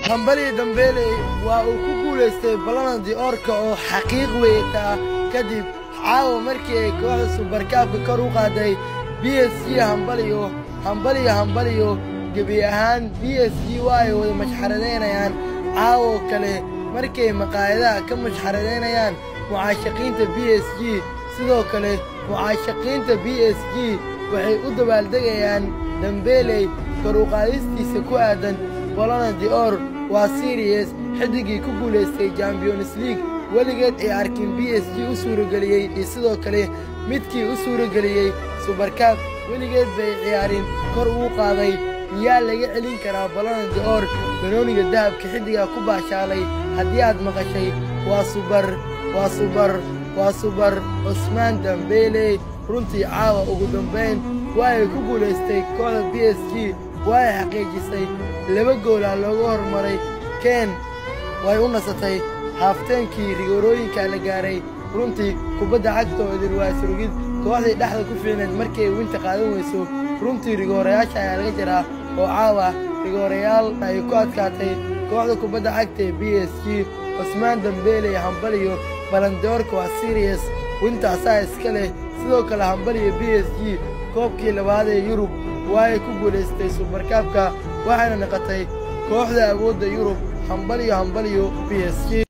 Hambaliyo Dembele waa uu ku guulaystay Ballon d'Or-ka oo xaqiiq weeyta kadib caawa markii ay kooxda Super Cup-ka kor u qaaday PSG. Hambaliyo, hambaliyo, hambaliyo! Gebi ahaan PSG waa ay wada mashxaradeynayaan caawo kale markay maqaayadaha ka mashxaradeynayaan mucaashaqiinta PSG. Sidoo kale mucaashaqiinta PSG waxay u dabaaldegayaan Dembele kor u qaadistiisa ku aadan Ballon d'Or. Waa serious, xidigii ku guulaystay Champions League weligeed ay arkin PSG u suurageliyey, iyo sidoo kale midkii u suurageliyey Super Cup weligeed bay ciyaarin kor ugu qaaday. Miyaa laga celin karaa Ballon d'Or, banooniga dahabka xiddigaa ku baashaalay? Haddii aad maqashay, waa super, waa super, waa super Cusmaan Dembele. Runtii caawa ugu dambayn waa ay ku guulaystay kooxda PSG, waa ay xaqiijisay. 2 goolaa looga hormaray, Ken way u nasatay, half-timekii rigoorooyinkaa la gaaray. Runtii kubadda cagta oo idin waa isrugid. Kooxdii dhexda ku fiicneed markii ay winta qaadan weyso, runtii rigoorayaasha ayaa laga jaraa, oo caawa rigoorayaal ay ku adkaatay kooxda kubadda cagta ee PSG. Cusmaan Dembele, hambaliyo! Ballon d'Or-ka waa serious, wintaasaa iska leh. Sidoo kale hambaliyo PSG, koobkii labaad ee Yurub waa ay ku guulaystay Super Cup-ka, waxayna noqotay kooxda awoodda Yurub. Hambaliyo, hambaliyo PSG!